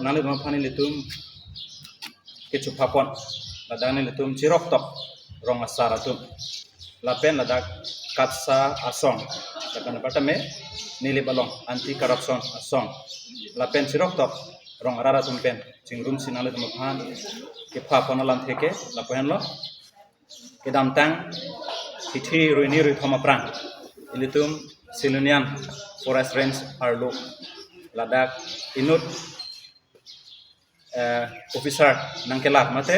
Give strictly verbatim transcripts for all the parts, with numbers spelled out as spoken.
Nanglitum aphan nelitum kechupha pon, ladak nelitum chiroktok rong asar atum, lapen ladak KATSA asong, lapen apartame Nilip along anti corruption asong, lapen chiroktok rong arat atum pen chingrumsi nanglitum aphan kepha pon alamthe ke lapu henlo. Kedamtang hithi ruini ruithom aphrang ilitum Silonijan Forest Range arlo ladak inut eh, officer nangkelak mate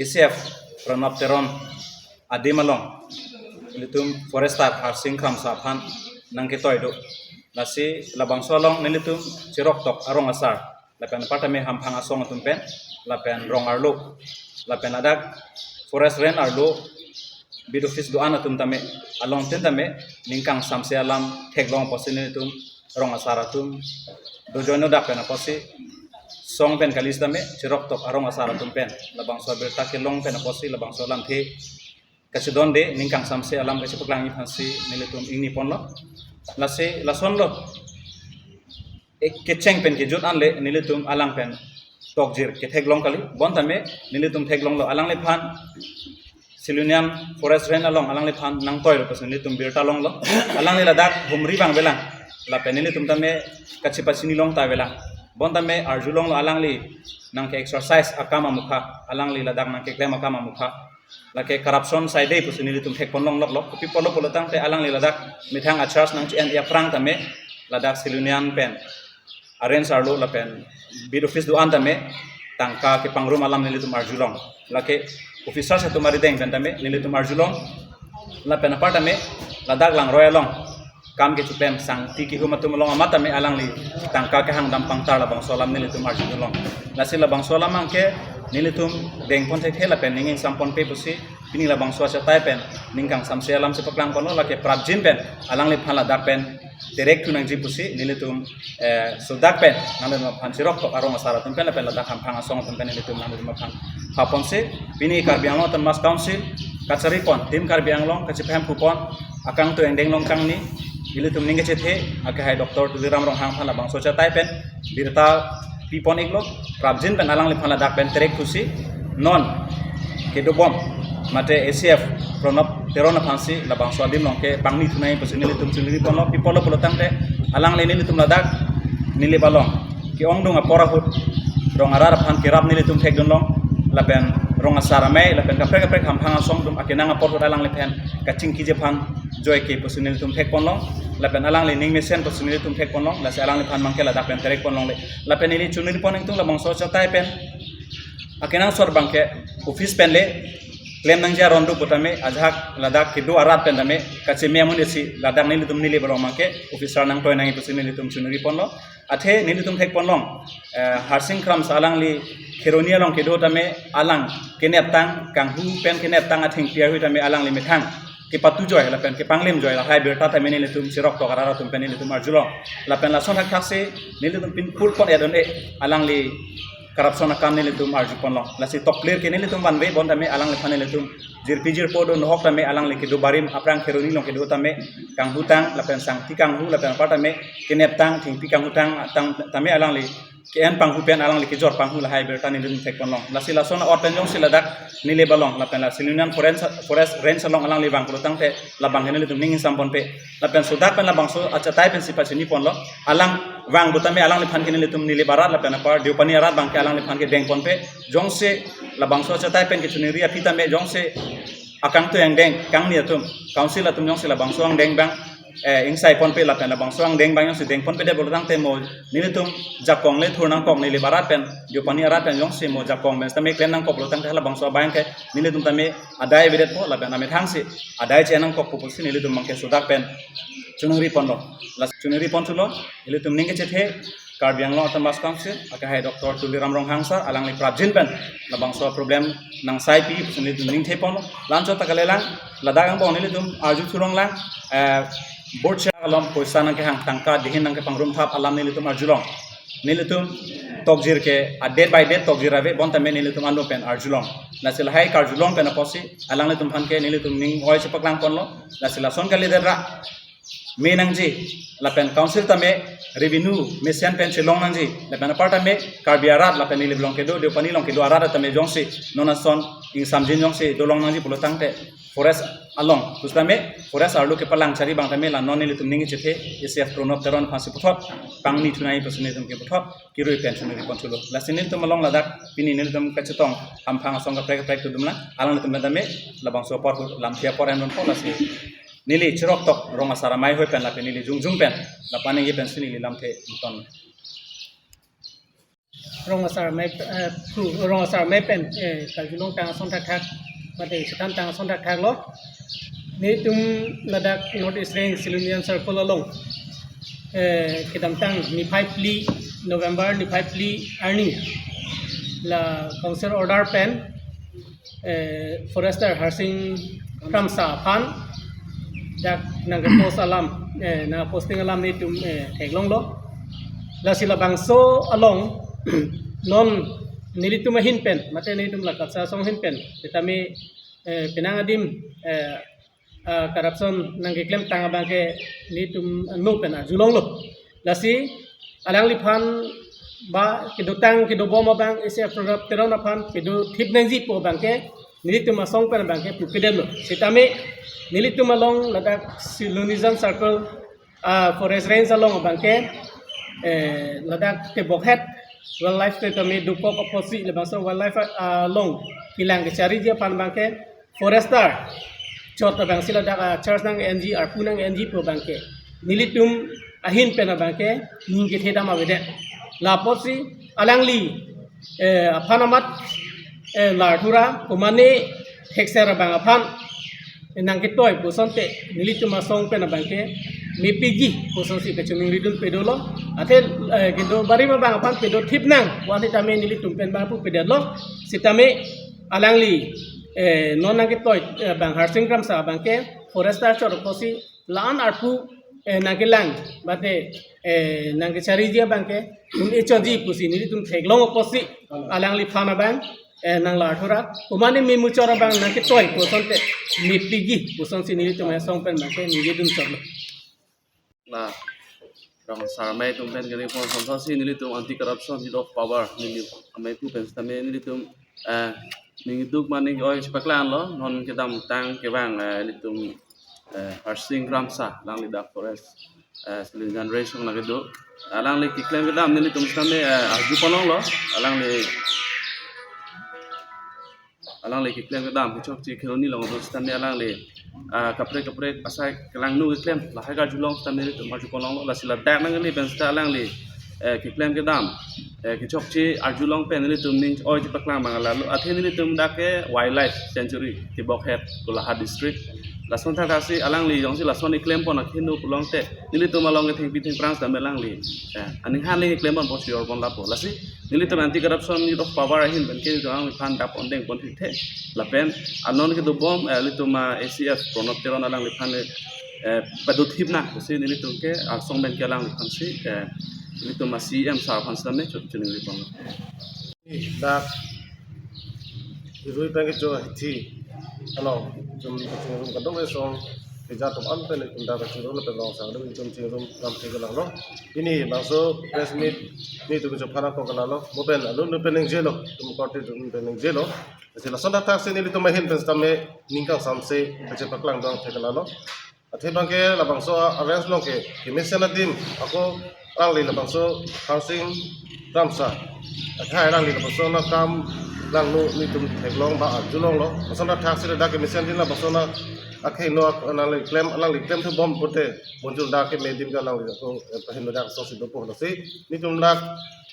A C F Pranab Teron adim along ilitum forester Harsing Kramsa aphan nangketoi do. Lasi labangso along nelitum chiroktok arong asar, lapen apartame hamphang asong atum pen, lapen rong arlo, lapen ladak Forest Range arlo beat office do-an atum tame, along tin tame ningkang samse alam theklong apotsi nelitum rong asar atum dojoino dak pen apotsi song pen kali sitame chiroktok arong asar atum pen labangso abirta kelong pen apotsi labangso alamthe kachedonde ningkang samse alam kachepaklang aphansi nelitum ingni ponlo. Lasi lasonlo, eh, kecheng pen kejut anle nelitum alang pen tokjir ketheklong kali. Bon tame nelitum theklonglo, alangliphan Silonijan Forest Range along alangliphan nangtoilo pusi nelitum birta longlo. Alangli ladak humri abang avelang, lapen nelitum tame kachepachini long ta avelang. Bon tame arjulonglo, alangli nangke-exercise akam amokha, alangli ladak nangkeklem akam amokha, lake corruption saide pusi nelitum thekpon longloklo. Kopi apotlo pulo tangte alangli ladak methang a-charge nangchi-en aphrang tame ladak Silonijan pen a-range arlo lapen beat office do-an tame tangka kepangrum alam nelitum arjulong. Lake officers atum arideng pen tame nelitum arjulong. Lapen apartame ladak langroi along kam kechoklem sangti kehum atum along amat tame alangli tangka kehangdam pangtar labangso alam nelitum arjulong. Lasi labangso alam abangke nelitum dengpon thekthe lapen ning ingsam ponpe pusi pini labangso achatai pen ningkang samse alam chepaklang ponlo. Lake prapjin pen alangliphan ladak pen terek thu nangji pusi nelitum, eh, sodak pen nanglitum aphan chiroktok arong asar atum pen lapen ladak hamphang asong atum pen nelitum nanglitum aphan pha ponsi pini Karbi Anglong Autonomous Council kachari pon, Team Karbi Anglong kachiphem phu pon akangtui angdeng along kangni, ilitum ning kachethe akehai Doctor Tuliram Ronghang aphan labangso achatai pen birta pipon iklo. Prapjin pen alangliphan ladak pen terek thusi non kedobom mate A C F Pranab Teron aphansi labangso adim along kepangni thunai pusi nelitum chunri ponlo. Pi apotlo pulo tangte alangli nelitum ladak Nilip along ke-ongdung apor ahut rong arat aphan kerap nelitum thekdunlong, lapen rong asar amei lapen kaprek kaprek hamphang asong atum akenang apor ahut alangliphan kachingkiji aphan joike pusi nelitum thekponlong, lapen alangli ning mesen pusi nelitum thekponlong. Lasi alangliphan abangke ladak pen terek ponlongle. Lapen neli chunri pon ingtung labangso achatai pen akenangsot abangke office pen le klem nangji aron do putame ajahak ladak kedo arat pen tame kacheme amonit si ladak nelitum Nilip along abangke officer nangtoi nangji pusi nelitum chunri ponlo. Athe nelitum thekponlong, eh, Harsing Kramsa alangli Kheroni along kedo tame alang keneptang kanghu pen keneptang athengpi ahui tame alangli methang kepatujoi lapen kepanglimjoi lahai birta tame nelitum chiroktok arat atum pen nelitum arjulong. Lapen lason thakthaksi nelitum pin pul pon edon e alangli corruption akam nelitum arju ponlong. Lasi toklir ke nelitum vanve, bon tame alangliphan nelitum jirpi jirpo do, nohok tame alangli kedo barim aphrang Kheroni along kedo tame kanghutang lapen sangti kanghu lapen apar tame keneptang thengpi kanghutang tang tame alangli ke-en panghu pen alangli kejor panghu lahai birta nelitum thekponlong. Lasi lason a-ot pen jongsi ladak Nilip along lapen la Silonijan Forest, Forest Range along alangli vang pulo tangte labang ke nelitum ning ingsam ponpe. Lapen sodak pen labangso achatai pensi pachini ponlo. Alang vang putame alangliphan ke nelitum Nilip arat lapen apar Deopani arat abangke alangliphan ke deng ponpe. Jongsi labangso achatai pen kechunri aphi tame jongsi akangtui angdeng kangni atum, council atum jongsi labangso angdeng abang, eh, ingsai ponpe lapen labangso angdeng abang jongsi deng ponpedet pulo tangte mo nelitum jakong le thur nangkok, Nilip arat pen Deopani arat pen jongsi mo jakong pen sitame klem nangkok pulo tangte halabangso abang ke nelitum tame adai avedetpo lapen amethangsi adai che nangkokpo pusi nelitum abangke sodak pen chunri ponlo. Lasi chunri pon thulo, ilitum ning kachethe Karbi Anglong Autonomous Council akehai Doctor Tuliram Ronghang sir, alangli prapjin pen labangso problem nangsaipi pusi nelitum ning the ponlo. La-anchot ta kalilang, ladak angbong nelitum arju thulonglang, eh, board chair along poisa nangkehang, tangka dihin nangkepangrum thap alam nelitum arjulong. Nelitum tokjir ke a-date by date tokjir ave, bon tame nelitum anu pen arjulong. Lasi lahai karjulong pen apotsi alanglitum aphan ke nelitum ning oi chepaklang ponlo. Lasi lason kalidet ra me nangji, lapen council tame revenue mesen pen chelong nangji, lapen apar tame Karbi arat lapen neli along kedo, Deopani along kedo arat tame jongsi non ason ingsamjin jongsi dolong nangji pulo tangte forest along pusitame forest arlo kepalang chari abang tame la non nelitum ning chethe A C F Pranab Teron aphansi puthot pangni thunai pusi nelitum keputhot kirui pen chunuri pon chulo. Lasi nelitum along ladak pini nelitum kachetong hamphang asong kaprek kaprek kedam lang, alanglitum pen tame labangso apor lamthe apor en ronpo. Lasi neli cherok tok rong asar amei ahoi pen lapen neli jongjung pen lapu aningje pensi neli lamthe ington. Rong asar amei, eh, phu, rong asar amei pen, eh, karjulong tang ason thakthak, mate chethan tang ason thakthak lo. Nelitum ladak North East Range Silonijan Circle along, eh, kedamtang niphai phli, November niphai phli arni la council order pen, eh, forester Harsing Kramsa aphan dak nangke post alam, eh, nang posting alam nelitum, eh, theklonglo. Lasi labangso along non nelitum ahin pen, mate nelitum la KATSA asong ahin pen, tame, eh, penang adim, eh, ah, corruption nangkeklem tang abangke nelitum no pen arjulonglo. Lasi alangliphan ba kedotang kedobom abang A C F Pranab Teron aphan pedothip nangji pu abangke nelitum asong pen abangke pupedet lo. Sitame nelitum along ladak Silonijan Circle, ah, Forest Range along abangke, eh, ladak Tebokhet wildlife te tame dokok apotsi labangso wildlife, ah, along kelang kechariji aphan abangke forester chot abangsi ladak, ah, charge nang-enji, arpu nang-enji pu abangke nelitum ahin pen abangke ning kethe dam avedet. La apotsi alangli, eh, aphan amat, eh, lar thura, komane thekser abang aphan, eh, nangketoi pu asonte nelitum asong pen abangke mepiji pu asonsi kachiningridun pedolo. Athe, eh, kedo barim abang aphan pedothip nang pu an tame nelitum pen abang pupedetlo. Sitame alangli, eh, non nangketoi, eh, abang Harsing Kramsa abangke forester chot apotsi la-an arpu, eh, nangkelang, mate, eh, nangkechariji abangke un-e chotji pusi nelitum theklong apotsi alangliphan abang, eh, nanglar thura, komane memuchot abang nangketoi pu asonte mepiji pu asonsi nelitum asong pen abangke ningjedun chotlo. La rong asar amei atum pen kiri pon sonthotsi nelitum Anti Corruption Youth of Power neli amei pu pen sitame nelitum, eh, ningduk ma ning-oi chepaklanglo. Non kedamtang kevang, eh, nelitum, eh, Harsing Kramsa, alangli dak forest, eh, Silonijan Range along kedo. Alangli keklem kedam nelitum sitame, eh, arju ponlonglo. Alangli alangli keklem kedam kechokche Kheroni along do sitame alangli, ah, kaprek kaprek asai kelangno keklem lahai karjulong sitame nelitum arju ponlonglo. Lasi ladak nangli pen sita alangli, eh, keklem kedam, eh, kechokche arjulong pen nelitum ning-oi chepaklang abang lalo. Athe nelitum dak ke wildlife sanctuary Tebokhet, Golaghat district. Lason thakthaksi alangli jongsi lason keklem pon akheno pulote nelitum along kethengpi thengphrang sitame alangli, eh, aning han le keklem pon pu si or pon lapo. Lasi nelitum Anti Corruption Youth of Power ahin pen ke nelitum alangphan dap ondeng pon thekthe. Lapen anon kedobom, eh, nelitum, ah, A C F Pranab Teron alangliphan, eh, pedothip nang pusi nelitum ke asong pen ke alangliphansi, eh, nelitum a-C E M sir aphan sitame chu-, chuningri pon. Dak irui pen kecho hithi along itum chingrum kadokave asong keja atum an pen itum dak chingrum lapen rong asar do itum chingrum lamthe kelanglo. Pini bangso press meet nelitum kecho aphan ako kelanglo. Mo pen alun pen ningjelo, itum korte pen ningjelo. Lasi lason thakthaksi nelitum ahin pen sitame ning kangsamse kachepaklang dam the kelanglo. Athe abangke labangso a-range along ke kemesen adim ako alangli labangso Harsing Kramsa, athe alangli labangso nangkam langno nelitum theklong ba arjulonglo. Lason thakthaksi dak kemesen adim labangso nang akheno ak-, alangli klem, alangli klem thubom pute bonjul dak keme adim ke alangli ako, eh, paheno dak asongsi dopo. Lasi nelitum dak,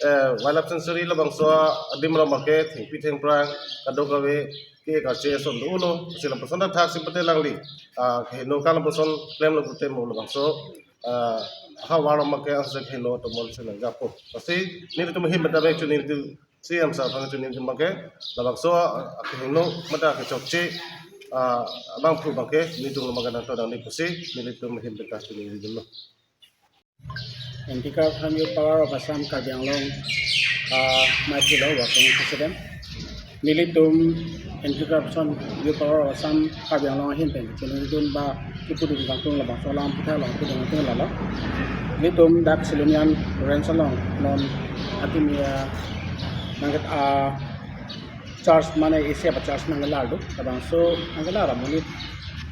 eh, wildlife sanctuary labangso adim along abangke thengpi thengphrang kadokave ke karche ason dolo. Lasi lapuson thakthaksi pute alangli, ah, keheno ka lapuson klemlo pute mo labangso, ah, havar along abangke anse keheno atum si nangjapo. Lasi nelitum ahin pen tame chuningri, C E M sir aphan chuningri abangke labangso, ah, keheno mate kechokche, ah, abangphu abangke nelitum along abangke nangthan nangji pusi nelitum ahin pen ta chuningridunlo. Anti Corruption Youth Power of Assam Karbi Anglong, ah, maipilo working president. Nelitum Anti-Corruption Bureau of Assam Karbi Anglong ahin pen chiningdun ba kipudun kangtung labangso alam aputhak along pudun kangtung lalo. Nelitum dak Silonijan Range along non akim ya nangket a charge mane isi apa charge nangkelar do. Labangso nangkelar amonit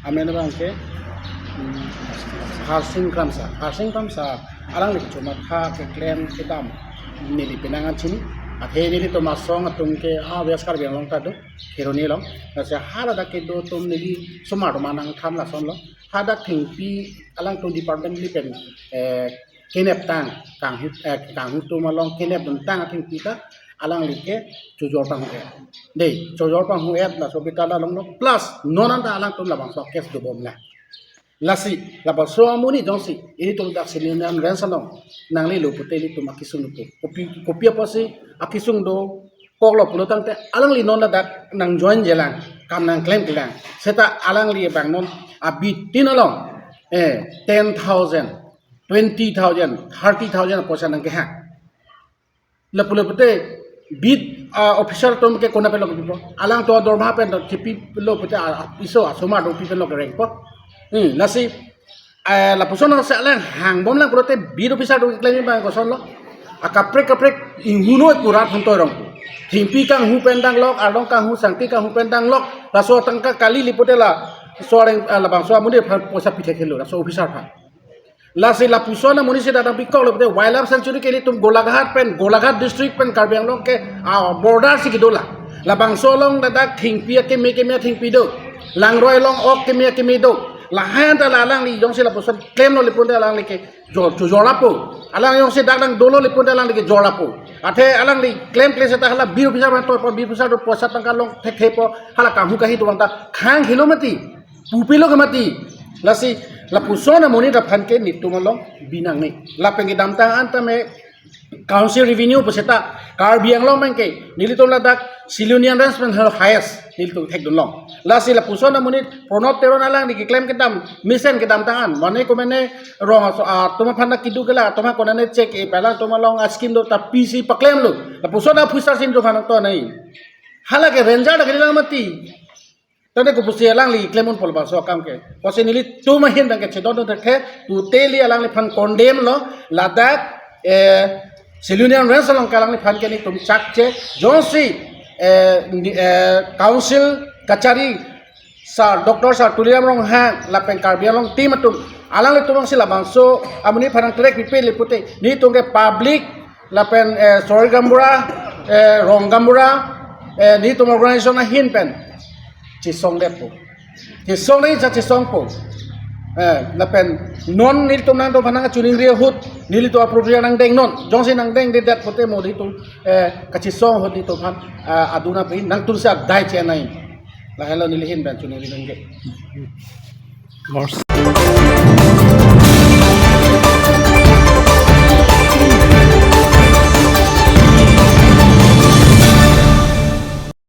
amen abang ke, hmm, Harsing Kramsa. Harsing Kramsa alangli kechomatha keklem kedam neli penang an chini. Athe nelitum asong atum ke a West Karbi Anglong ta do, Kheroni along. Lasi haladak kedo atum neli somar atum nangthan lason lo. Hadak thengpi alangtum department lipen, eh, kenep tang, kanghu, eh, kanghu atum along kenep dun tang athengpi ta alangli ke chojor panghu-et. Dei, chojor panghu-et laso bita la longlo plus non anta alangtum labangso case dobom la. Lasi, labangso amonit jongsi, ilitum dak Silonijan Range along nanglelo pute ilitum akesung do. Kopi, kopi apotsi akesung dokoklo pulo tangte alangli non ladak nang join jelang, kam nangklemklelang. Seta alangli abang non abidin along, eh, ten thousand, twenty thousand, thirty thousand apoisa nangkehang. Lapu lapu te beat, ah, officer atum ke konat pen lo kepipo. Alangtum adorma pen to kepilo pute, ah, ah, piso asomar atum pi pen lo kerengpo. Hmm, lasi, eh, lapuson nang se alang hangbomlang pulote beat officer atum keklem abang koson lo. Akaprek kaprek inghuno pura thantoi rong pu. Thengpi kanghu pen danglok, arlong kanghu, sangti kanghu pen danglok. Laso atangka kali li pute la, so areng, ah, labangso amonit aphan poisa pithek helo, laso officer aphan. Lasi lapuson amonit si dak nangpikoklo pute Wildlife Sanctuary ke ilitum Golaghat pen, Golaghat district pen Karbi Anglong ke, ah, border si kedo la. Labangso along ladak thengpi akeme keme athengpi do. Langroi along ok keme akeme do. Lahai anta la alangli jongsi lapuson klemlo li pute alangli ke jor, jor, jor apo. Alang jongsi dak nang dolo li pute alangli ke jor apo. Athe alangli klemkle seta hala beat officer man to, beat officer atum poisa tangka long thekthepo, hala kanghu kahi atum ta khang helo mati. Pupilo ke mati. Lasi lapuson amonit aphan ke nelitum along binong ni. Lapen kedamtang an tame council revenue puseta Karbi Anglong pen ke nelitum ladak Silonijan Range pen hal highest nelitum thekdun long. Lasi lapuson amonit Pranab Teron alangli keklem kedam, mesen kedamtang an mane komane rong aso, ah, atum aphan ta kedo ke la, atum aphan konane check e pala atum along a scheme do ta P C paklemlo. Lapuson a officer si nelitum aphan to nai. Hala ke ranger ta kalilang mati. Tangte kopusi alangli klem unpo labangso akam ke. Pusi nelitum ahin abang ke chedon thekthe, totally alangliphan condemn lo, ladak, eh, Silonijan Range along ke alangliphan ke nelitum chakche, jongsi, eh, ni, eh, council kachari, Sir, Doctor Sir Tuliram Ronghang, lapen Karbi Anglong team atum, alanglitum si labangso amonit aphan nangtrek pipe li pute, nelitum ke public, lapen, eh, Sorir Gaonbura, eh, Rong Gaonbura, eh, nelitum organization ahin pen chesongdetpo. Chesong nai cha chesongpo. Eh, lapen non nelitum nangtum aphan nangkachiningri ahut, nelitum a-program nangdeng non. Jongsi nangdengdedet pute mo nelitum, eh, kachesong ahut nelitum aphan, eh, aduna pi nangtum si adai chenai. Lahelo neli ahin pen chiningri nangke.